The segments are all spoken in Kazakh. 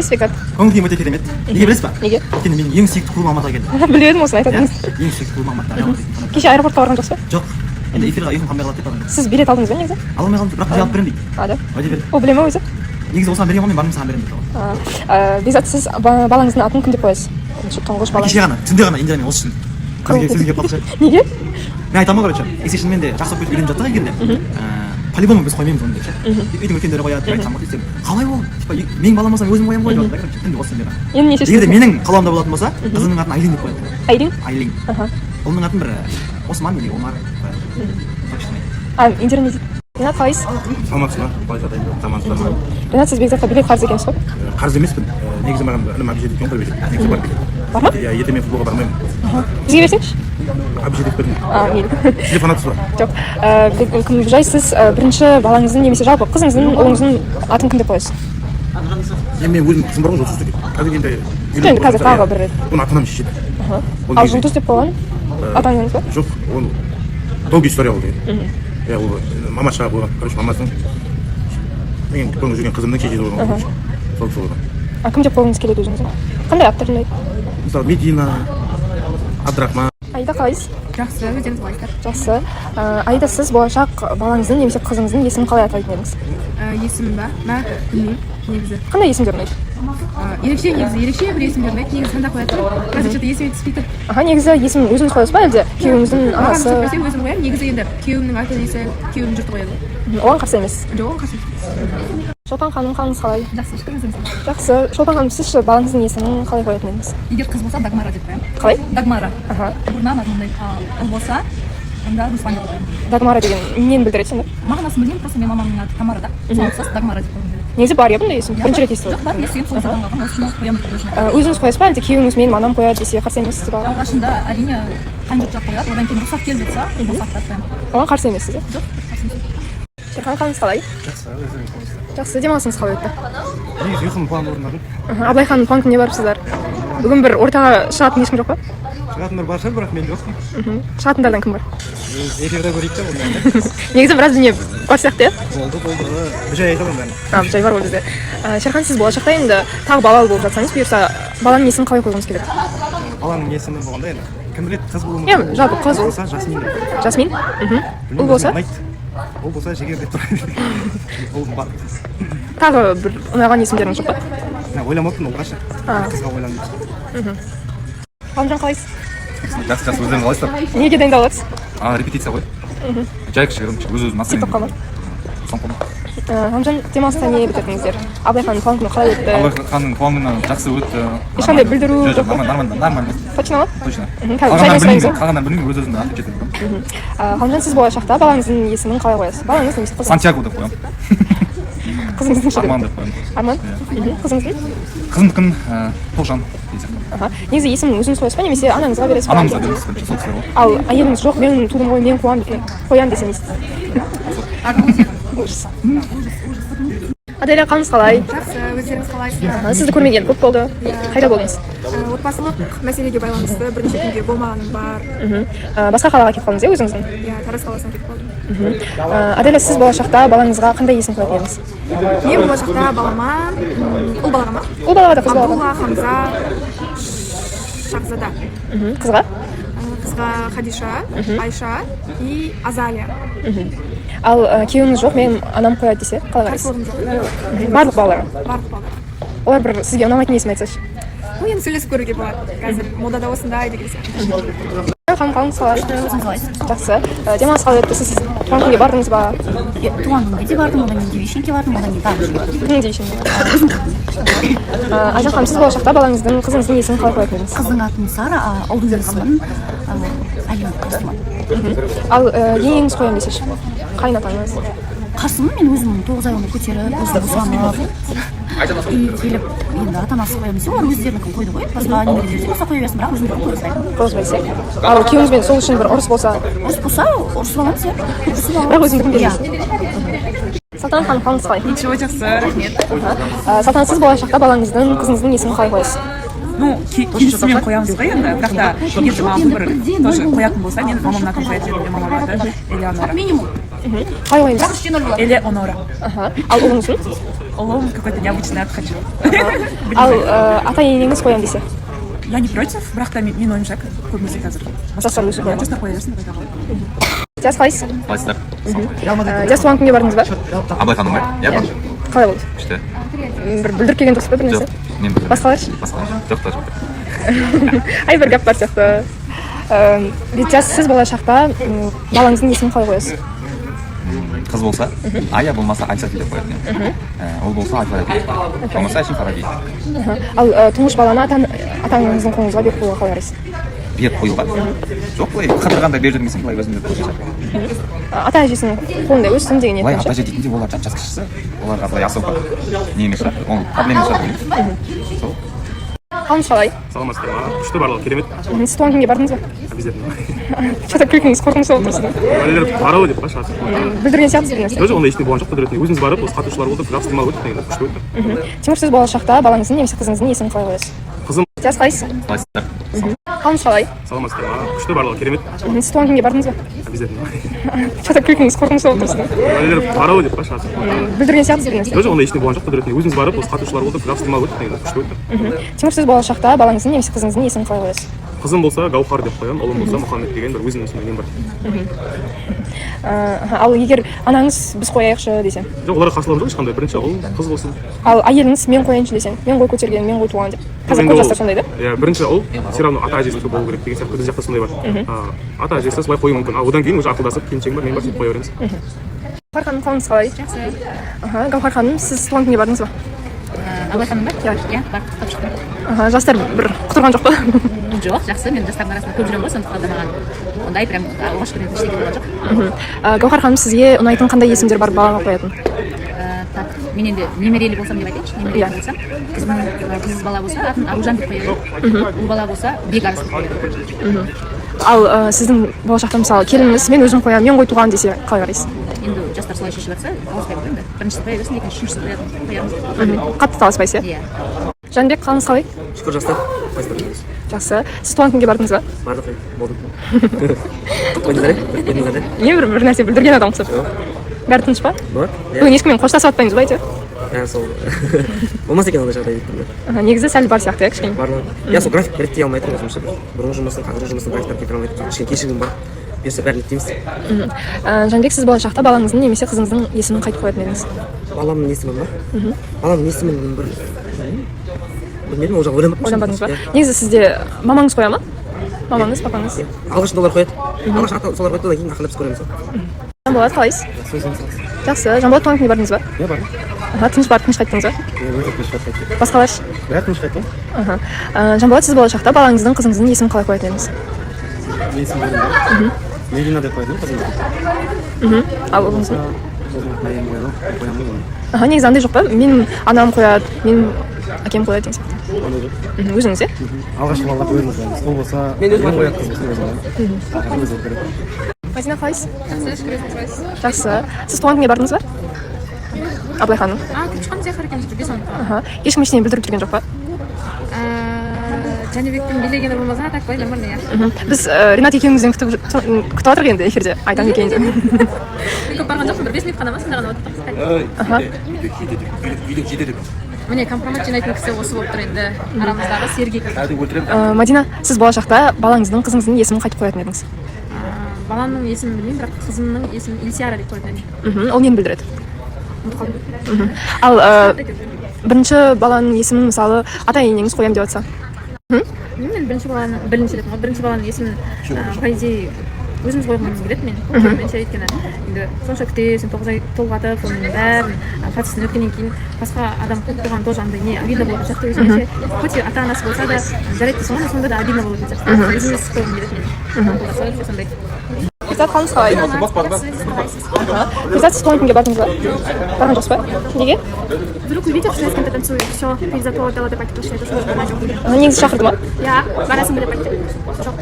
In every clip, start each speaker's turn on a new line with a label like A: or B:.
A: Бекзат.
B: Көңіл күйім өте керемет. Неге білесіз ба?
A: Неге?
B: Өйткені менің ең сүйікті клубым Алматыға келді.
A: Біліп едім осыны
B: Иә,
A: айтатыныңызды.
B: ең сүйікті клубым Алматыда, Реал Мадрид фанаты.
A: Кеше аэропортқа барған жоқсыз ба?
B: Жоқ, енді эфирға ұйқым қанбай қалады деп барған.
A: Сіз билет алдыңыз ба негізі?
B: Ала алмай қалдым, бірақ бізге алып беремін дейді.
A: А, да?
B: Уәде берді.
A: Ол біле ма өзі?
B: Негізі осыған берген ғой, мен бармын, саған беремін дейді.
A: А, Бекзат, сіз балаңыздың атын кім деп қоясыз? Бірінші, тұңғыш балаңыз.
B: Кеше ғана, түнде ғана Индирамен осы үшін сөзге келіп қалдық ше.
A: Неге?
B: Мен айтамын ғой, короче, если шынымен де жақсы болып кетіп үйленіп жатсақ, егер де по-любому біз қоймаймыз оны деп ше, үйдің үлкендері қояды деп айтсам ғой десем, қалай ол, типа, менің балам болса, мен өзім қоямын ғой деп жатыр да. Короче, түнде осы бері.
A: Енді не
B: Егер де
A: шештіңіз?
B: менің қалауымда болатын болса, қызымның атын Айлин деп қояды.
A: Айлин?
B: Айлин. Ұлымның атын бір Осман или Омар қояды. Точно.
A: А Индира не дейді? Ринат, қалайсыз?
C: Саламатсыз ба, қалай жағдай, амансыздар ма?
A: Ринат, сіз Бекзатқа билет қарыз екенсіз ғой.
C: Қарыз емеспін. Негізі маған інім Әбжет екен ғой, билет негізі бар билет.
A: Бар ма?
C: Иә, ертең мен футболға бармаймын.
A: Бізге берсеңізші.
C: Әбжет етіп бердім.
A: А, мейлі.
C: Сіз де фанатсыз ба?
A: Жоқ. Кім жай, сіз бірінші балаңыздың немесе жалпы қызыңыздың, ұлыңыздың атын кім деп қоясыз?
C: Енді мен өзім қызым бар ғой, Жұлдыз деген. Қазір енді
A: Енді қазір тағы бір рет.
C: Оны ата анам шешеді. Оны
A: Ал
C: негізі-
A: Жұлдыз деп қойған ата анаңыз ба?
C: Жоқ, ол долгий история ол деген. Иә, ол мамасы жағы қойған, короче, мамасының, мен бұрын жүрген қызымның шешесі қойған ғой, сол кісі қойған.
A: А кім деп қойғыңыз келеді өзіңіздің? Қандай аттар ұнайды?
C: Мысалы, Медина, Абдрахман.
A: Аида, қалайсыз?
D: Жақсы, өздеріңіз қалайсыздар?
A: Жақсы. Аида, сіз болашақ балаңыздың немесе қызыңыздың есімін қалай атайтын едіңіз?
D: Есімім ба? Мә, білмеймін негізі.
A: Қандай есімдер ұнайды?
D: Ерекше негізі, ерекше бір есімдер ұнайды негізі, таңдап қоятын. Қазір что-то есіме түспей тұр.
A: Аха, негізі есімін өзіңіз қоясыз ба, әлде күйеуіңіздің
D: Маған
A: анасы?
D: рұқсат берсе, өзім қоямын негізі. Енді күйеуімнің ата енесі, күйеуімнің жұрты қояды ғой.
A: Оған қарсы емес?
D: Жоқ, оған қарсы емеспін.
A: Шолпан ханым, қалыңыз қалай?
E: Жақсы, шүкір, өзіңіз?
A: Жақсы. Шолпан ханым, сіз ше, балаңыздың есімін қалай қоятын едіңіз?
E: Егер қыз болса, Дагмара деп қоямын.
A: Қалай?
E: Дагмара. Бұрыннан армандаймын. А ұл болса, онда Руслан деп қоямын.
A: Дагмара деген нені білдіреді сонда?
E: Мағынасын білмеймін, просто менің мамамның аты Тамара да, соған ұқсас Дагмара деп қойғым келеді.
A: Негізі бар, иә, бұндай есім? Бірінші рет естіп
E: Жоқ, бар, естігемін, сол таңғалғанмын, осыны қоямын деп өзіме.
A: Өзіңіз қоясыз ба, әлде күйеуіңіз менің анам қояды десе, қарсы емессіз ба?
E: Алғашында, әрине, қайын жұрт жақ қояды, одан кейін рұқсат келіп жатса, рұқсат қоямын.
A: Оған қарсы емессіз, иә?
E: Жоқ, қарсы емеспін.
A: Шерхан, қалыңыз қалай?
F: Жақсы, өздеріңіз қалайсыздар?
A: Жақсы. Демалысыңыз қалай өтті?
F: Негізі ұйқым планды орындадым.
A: Абылай ханның туған күніне барыпсыздар. Бүгін бір ортаға шығатын ешкім жоқ па?
F: Шығатындар бар шығар, бірақ мен жоқпын.
A: Шығатындардан кім бар?
F: Эфирде көрейік те оны.
A: Негізі біраз дүние бар сияқты, иә?
F: Болды, болды, бір жай айта аламын бәрін.
A: А, жай бар ғой бізде. Шерхан, сіз болашақта енді тағы балалы болып жатсаңыз, бұйырса, баланың есімін қалай қойғыңыз келеді?
F: Баланың есімі болғанда, енді кім біледі, қыз болуы
A: Иә,
F: мүмкін.
A: Жалпы қыз.
F: Болса, Жасмин деп.
A: Жасмин.
F: Білмеймін,
A: Ұл болса?
F: өзіме ұнайды. Ұл болса, Жігер деп тұра. Ұл бар.
A: Тағы бір ұнаған есімдеріңіз жоқ па?
F: Мен ойламаппын ұлға ше, қызға ойландым.
A: Ғалымжан, қалайсыз?
G: Жақсы, жақсы, өздеріңіз қалайсыздар?
A: Неге дайындалып жатсыз?
G: А, репетиция ғой, жай кішігірім, өз өзім.
A: Тиктокқа ма?
G: Соң қалма.
A: Ғалымжан, демалыста не бітірдіңіздер? Абылай ханның туған күні қалай өтті?
G: Абылай ханның туған күні жақсы өтті.
A: Ешқандай бүлдіру
G: Жоқ,
A: жоқ
G: жоқ,
A: па?
G: нормально, нормально.
A: Точно ма?
G: Точно.
A: Қазір жаймен
G: Қалғандан
A: сұраймыз
G: білмеймін,
A: ғой.
G: қалғандан білмеймін, өз өзімді отвечать етемін.
A: Ғалымжан, сіз болашақта балаңыздың есімін қалай қоясыз? Балаңыз немесе қызыңыз?
G: Сантьяго деп қоямын.
A: Қызыңыздың ше?
G: Арман деп қоямын.
A: Арман. Қызыңыздың?
G: Қызымдікін Тоғжан деген сияқты.
A: Аха, негізі есімін өзіңіз қоясыз ба немесе анаңызға бересіз ба?
G: Анамызға береміз бірінші, сол кісілер ғой.
A: Ал әйеліңіз жоқ, мен тудым ғой, мен қоямын, қоямын десе, не істейсіз? Ужас. Аделя, қалыңыз қалай?
D: Жақсы, өздеріңіз қалайсыздар?
A: Аха, сізді көрмегелі көп болды. Қайда болдыңыз?
D: Отбасылық мәселеге байланысты бірнеше күнге болмағаным бар.
A: Басқа қалаға кетіп қалдыңыз, иә, өзіңіздің?
D: Иә, Тараз қаласына кетіп қалдым.
A: Аделя, сіз болашақта балаңызға қандай есім қоятын едіңіз?
D: Мен болашақта балама, ұл балаға ма?
A: Ұл балаға да, қыз балаға.
D: Абдулла, Хамза, Шахзада.
A: Қызға?
D: Қызға Хадиша, Айша и Азалия.
A: Ал күйеуіңіз жоқ, мен анам қояды десе, қалай қарайсыз?
D: Қарсылығым жоқ.
A: Барлық балаларға?
D: Барлық балаларға.
A: Олар бір сізге ұнамайтын есім айтсашы.
D: Ну, енді сөйлесіп көруге болады, қазір модада осындай деген сияқты.
A: Ханым, қалыңыз қалай?
E: Өзіңіз қалайсыз?
A: Жақсы. Демалыс қалай өтті? Сіз туған күнге бардыңыз ба?
E: Иә, туған күнге де бардым, одан кейін девичникке бардым, одан кейін тағы бір жерге бардым.
A: Кімнің девичнигі? Айжан ханым, сіз болашақта балаңыздың, қызыңыздың есімін қалай қоятын едіңіз?
E: Қыздың атын Сара, а ұлдың есімін Әлім, қарсымын.
A: Ал енеңіз қоямын десе ше, қайын атаңыз?
E: Қарсымын. Мен өзім 9 ай оны көтеріп, өзім босанып и келіп, енді ата анасы қоямын десе, олар өздерінікін қойды ғой. Басқа немерелер болса, қоя берсін, бірақ өзімдікін қойғызбаймын.
A: Қойғызбайсыз, иә? Ал күйеуіңізбен сол үшін бір ұрыс болса?
E: Ұрыс болса, ұрысып аламыз, иә, ұрысып аламыз.
A: Бірақ өзіңдікін
E: Иә.
A: бермейсіз. Салтанат ханым, қалыңыз қалай?
H: Ничего, жақсы, рахмет.
A: Салтанат, сіз болашақта балаңыздың, қызыңыздың есімін қалай қоясыз?
H: Ну, келісіммен қоямыз ғой енді, бірақ та егер де маған бір тоже қоятын болса, мен мамамның атын қоятын едім. Менің мамамның аты Элеонора.
E: Минимум.
A: Қалай қоямыз?
H: Элеонора.
A: Аха. Ал ұлыңыздың?
H: Ұлым какой-то необычный ат хочу.
A: Ал ата енеңіз қоямын десе?
H: Я не против, бірақ та менің ойымша, көбінесе қазір
A: Жастар өзі қояды.
H: Жастар қоя берсін деп айта аламын.
A: Диас, қалайсыз?
G: Қалайсыздар?
A: Диас, туған күнге бардыңыз ба?
G: Абылай ханым ба? Иә, бардым.
A: Қалай болды?
G: Күшті.
A: Бір бүлдіріп келген жоқсыз ба, бір нәрсе?
G: Жоқ, мен бүлдірмедім.
A: Басқалар ше?
G: Басқалар жоқ та, жоқ.
A: Ай, бір гәп бар сияқты. Диас, сіз болашақта балаңыздың есімін қалай қоясыз?
G: Қыз болса Ая, болмаса Айсафи деп қоятын едім. Ол болса Аль Фараби, болмаса әшейін Фараби.
A: Ал тұңғыш баланы ата анаңыздың қолыңызға беріп қоюға қалай қарайсыз?
G: Беріп қоюға? Жоқ, былай қыдырғанда беріп жүрмесең, былай өзімде қойса.
A: Ата әжесінің қолында өссін деген
G: Былай
A: ниетпен
G: ата
A: ше?
G: әже дейтінде, олар жас кішісі, оларға былай особо не емес шығар, ол проблема емес шығар деп ойлаймын сол.
A: Қалыңыз қалай?
C: Саламатсыздар ма? Күшті, барлығы керемет.
A: Сіз туған күнге бардыңыз ба?
C: Обязательно.
A: Че-то күлкіңіз қорқынышты болып тұрсыз.
C: Бәлелер бар ау деп па шығар.
A: Бүлдірген сияқтысыз бір нәрсе.
C: Жоқ, ондай ештеңе болған жоқ бүлдіретін. Өзіміз барып, осы қатысушылар болды, жақсы демалып өттік, негізі күшті өтті.
A: Тимур, сіз болашақта балаңыздың немесе қызыңыздың есімін қалай қоясыз?
C: Қызым.
A: Диас, қалайсыз?
G: Қалайсыздар?
A: Қалыңыз қалай?
C: Саламатсыздар ма? Күшті, барлығы керемет.
A: Сіз туған күнге бардыңыз ба?
C: Обязательно.
A: Че-то күлкіңіз қорқынышты болып тұрсыз.
C: Бәлелер бар ау деп па шығар.
A: Бүлдірген сияқтысыз бір нәрсе.
C: Жоқ, ондай ештеңе болған жоқ бүлдіретін. Өзіміз барып, осы қатысушылар болды, жақсы демалып өттік, негізі күшті өтті.
A: Тимур, сіз болашақта балаңыздың немесе қызыңыздың есімін қалай қоясыз?
C: Қызым болса, Гаухар деп қоямын, ұлым болса, Мұхаммед деген бір өзімнің сондай нем бар.
A: Ал егер анаңыз біз қояйықшы десе?
C: Жоқ, оларға қарсылығым жоқ ешқандай. Бірінші ұл, қыз болсын.
A: Ал әйеліңіз мен қояйыншы десе, мен ғой көтерген, мен ғой туған деп. Қазір
C: Енді
A: көп
C: ол-
A: жастар сондай да.
C: Иә, бірінші ұл все равно ата әжесінікі болу керек деген сияқты, біз жақта сондай бар. Ата әжесі солай қоюы мүмкін, ал одан кейін уже ақылдасып, келіншегім бар, мен бар, сөйтіп қоя береміз.
A: Гаухар ханым, қалыңыз қалай?
D: Жақсы.
A: Аха, Гаухар ханым, сіз туған күнге бардыңыз ба?
D: Абылай ханым ба? Иә, барып құттықтап шықтым.
A: Аха, жастар бір құтырған жоқ па?
D: Жоқ, жақсы. Мен жастардың арасында көп жүремін ғой, сондықтан да маған ондай прям оғаш көретін ештеңе болған жоқ.
A: Гаухар ханым, сізге ұнайтын қандай есімдер бар балаға қоятын?
D: Так, мен енді немерелі болсам деп айтайыншы, немерелі
A: Иә.
D: болсам, қызым, қыз бала болса, атын Аружан деп қояр едім, ұл бала болса, Бекарыс деп қояр едім.
A: Ал сіздің болашақта, мысалы, келініңіз мен өзім қоямын, мен ғой туған десе, қалай қарайсыз?
D: Енді жастар солай шешіп жатса, таласпаймын ғой енді. Біріншісін қоя берсін, екінші, үшіншісін қоямыз.
A: Қатты таласпайсыз, иә?
D: Иә.
A: Жәнібек, қалыңыз қалай?
F: Шүкір, жастар, қалайсыздар?
A: Жақсы. Сіз туған күнге бардыңыз ба?
F: Бардық, болдым. Қойдыңыздар, иә, қойдыңыздар, иә.
A: Не, бір нәрсе бүлдірген адам ұқсап. Бәрі тыныш па?
F: Бар.
A: Бүгін ешкіммен қоштасып жатпаймыз ба әйтеуір?
F: Иә, сол болмаса екен ондай жағдай деп тұрмын.
A: Аха, негізі сәл бар сияқты, иә, кішкене.
F: Барлығы, иә, сол график реттей алмай тұрмын өзімше. Бұрынғы жұмысым, қазіргі жұмысым, графиктар келтіре алмай тұрмын. Кішкене кешігім бар, бұйырса, бәрін реттейміз.
A: Жәнібек, сіз болашақта балаңыздың немесе қызыңыздың есімін қайтып қоятын едіңіз?
F: Баламның есімі ма? Баламның есімін бір білмедім, ол жағын ойланбаппын.
A: Ойланбадыңыз ба?
F: Иә.
A: Негізі сізде мамаңыз қоя ма, мамаңыз, папаңыз?
F: Иә, алғашында олар қояды, алғаш ата солар қояды, одан кейін ақырындап біз көреміз.
A: Жанболат, қалайсыз? Жақсы. Жанболат, туған күнге бардыңыз ба?
F: Иә, бардым.
A: Аха, тыныш барып, тыныш қайттыңыз ба?
F: Өте тыныш барып қайттым.
A: Басқалар ше?
F: Бәрі тыныш қайттым.
A: Аха. Жанболат, сіз болашақта балаңыздың, қызыңыздың есімін қалай қоятын едіңіз?
F: Есімдерін Медина деп қойдым қызымды.
A: Ал ұлыңыздың?
F: Өзімнің әйелім қояды, қоямын ғой.
A: Аха, негізі андай жоқ па, менің анам қояды, менің әкем қояды деген сияқты?
F: Ондай жоқ.
A: Өзіңіз, иә.
F: Алғашқы балаларды өзіміз қоямыз. Ұл болса мен өзім қоямын, қыз болса өзім қоямын, өздері көреді.
A: Мадина, қалайсыз? Жақсы. Сіз туған күнге бардыңыз ба, Абылай ханым?
D: А, кіріп шыққан Зехар екеуміз бірге, сондықтан.
A: Аха, ешкім ештеңе бүлдіріп жүрген жоқ па?
D: Жәнібектің билегені болмаса, так былай нормально, иә.
A: Біз Ринат екеумізден күтіп жатырмық енді, эфирде айтамын екен деп.
D: Мен көп барған жоқпын, бір 5 минут қана ма, сонда ғана отырдық. Міне, компромат жинайтын кісі осы болып тұр енді, арамыздағы Сергей.
A: Мадина, сіз болашақта балаңыздың, қызыңыздың есімін қайтып қоятын едіңіз?
D: Баламның есімін білмеймін, бірақ қызымның есімін Ильсиара деп қоятын едім.
A: Ол нені білдіреді?
D: Ұмытып қалдым.
A: Ал бірінші баланың есімін, мысалы, ата енеңіз қоямын деп жатса?
D: Білмеймін, мен бірінші баланы, бірінші дедім ғой, бірінші баланың есімін по идее өзіміз қойғымыз келеді мен меніңше, өйткені енді сонша күтесің, 9 ай толғатып, соның бәрін процесін өткеннен кейін басқа адам қойып қойған тоже андай не обидно болатын сияқты өзіңе ше. Хоть и ата анасы болса да, жарайды дейсің ғой, сонда да обидно болатын сияқты. Өзіміз қойғым келеді мен, сондай.
A: Перизат, қалыңыз қалай? Перизат, сіз туған күнге бардыңыз ба? Барған жоқсыз ба? Неге?
D: Вдруг увидят, что я с кем-то танцую, все, Перизат отдала деп айтып тастайды, сосын барған жоқпын.
A: Негізі шақырды ма?
D: Иә, барасың ба деп айтты, жоқ.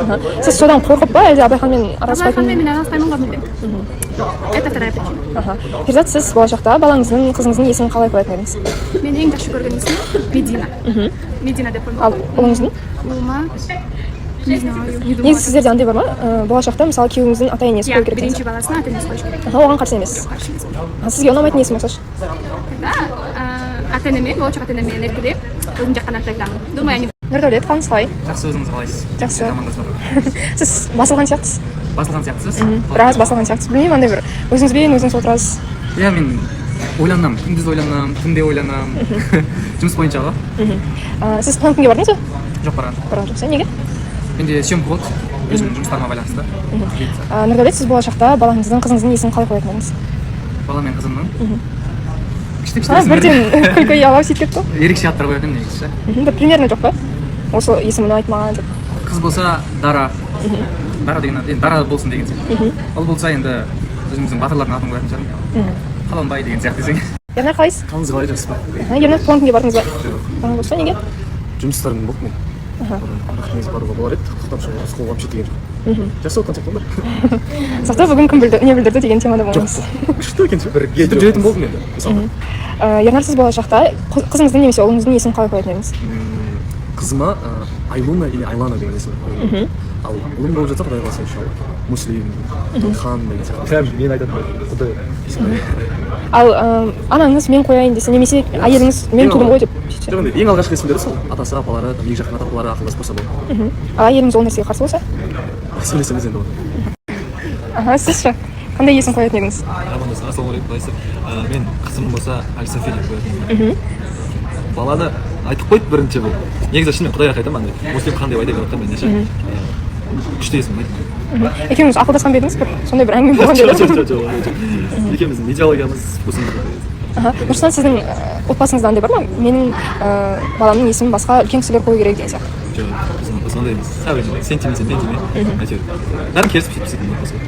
A: Аха. Сіз содан қорқып па, әлде Абылайханмен
D: Абылайханмен
A: араласпайтын?
D: Мен араласпаймын ғой мүлдем, это вторая причина.
A: Аха. Перизат, сіз болашақта балаңыздың, қызыңыздың есімін қалай қоятын едіңіз?
D: Мен ең жақсы көрген есімім Медина, Медина деп қойдым.
A: Ал ұлыңыздың?
D: Ұлыма
I: Не знаю, не думала.
A: Негізі сіздерде андай бар ма, болашақта, мысалы, күйеуіңіздің ата енесі
I: Иә,
A: қою керек деген
I: бірінші баласына ата енесі қою керек.
A: сияқты? Аха, оған қарсы емес?
I: Қарсы емеспін.
A: А сізге ұнамайтын есім болсашы?
I: Тогда ата енеме, болашақ ата енеме еркелеп, өзім жаққан ат айтамын. Думаю, они
A: Нұрдәулет, қалыңыз қалай?
B: Жақсы, өзіңіз қалайсыз?
A: Жақсы.
B: Амандасып.
A: Сіз басылған сияқтысыз.
B: Басылған сияқтысыз.
A: Біраз басылған сияқтысыз, білмеймін, андай бір өзіңізбен өзіңіз отырасыз.
B: Иә, мен ойланамын, күндіз ойланамын, түнде ойланамын, жұмыс бойынша ғой.
A: Сіз туған күнге бардыңыз ба?
B: Жоқ, барған.
A: Барған жоқсыз, иә? Неге?
B: Менде съемка болды өзімнің жұмыстарыма байланысты.
A: Нұрдәулет, сіз болашақта балаңыздың, қызыңыздың есімін қалай қоятын едіңіз?
B: Бала мен қызымның күшті күшті
A: А,
B: есімдер.
A: бірден күлкі ұялап сөйтіп кетті ғой.
B: Ерекше аттар қоятын едім негізі ше.
A: Бір примерно жоқ па, осы есім ұнайды маған деп?
B: Қыз болса, Дара, Дара деген ат енді, Дара болсын деген сияқты. Ұл болса, енді өзіміздің батырлардың атын қоятын шығармын, Қаланбай деген сияқты десең.
A: Ернар, қалайсыз?
F: Қалыңыз қалай, жақсы ба?
A: Аха, Ернар, туған күнге бардыңыз ба? Барған жоқсыз ба? Неге?
F: Жұмыстарым болды мен, бірақ негізі баруға болар еді, тоқтап шығуға сол вообще деген жоқ, жақсы отқан сияқты ғой.
A: Зато бүгін кім білді, не бүлдірді деген темада боламыз.
F: Күшті екен ше, бірге жүретін болдым енді, мысалы.
A: Ернар, сіз болашақта қызыңыздың немесе ұлыңыздың есімін қалай қоятын едіңіз?
F: Қызыма Айлуна или Айлана деген есім қоямын. Ал ұлым болып жатса, құдай қаласа, иншалла, Муслим, Хан деген сияқты.
J: Прям мен айтатын құдай.
A: Ал анаңыз мен қояйын десе немесе әйеліңіз мен тудым ғой деп сөйтсе?
F: Жоқ, енді ең алғашқы есімдері сол атасы, апалары, там екі жақтың ата апалары ақылдасып қойса болды.
A: Ал әйеліңіз ол нәрсеге қарсы болса?
F: Сөйлесеміз енді оны.
A: Аха, сіз ше, қандай есім қоятын едіңіз?
J: Амандасың, ассалаумағалейкум, қалайсыздар? Мен қызым болса, Альсофи деп қоятын. Баланы айтып қойды бірінші бұл. Негізі шынымен құдайға айтамын, андай Муслим хан деп айта беріп жатырмын мен ше. Күшті есім ұнайды.
A: Екеуіңіз ақылдасқан ба едіңіз, бір сондай бір әңгіме болған
J: Жоқ,
A: деді?
J: жоқ, жоқ, жоқ, ондай жоқ. Екеуміздің идеологиямыз вкусымыз бір.
A: Аха, Нұрсұлтан, сіздің отбасыңызда андай бар ма, менің баламның есімін басқа үлкен кісілер қою керек деген сияқты?
J: Жоқ, біздің отбасы ондай емес. Сәл сен тиме, сен мен тиме. Әйтеуір. Бәрін келісіп сөйтіп істейтін отбасы ғой.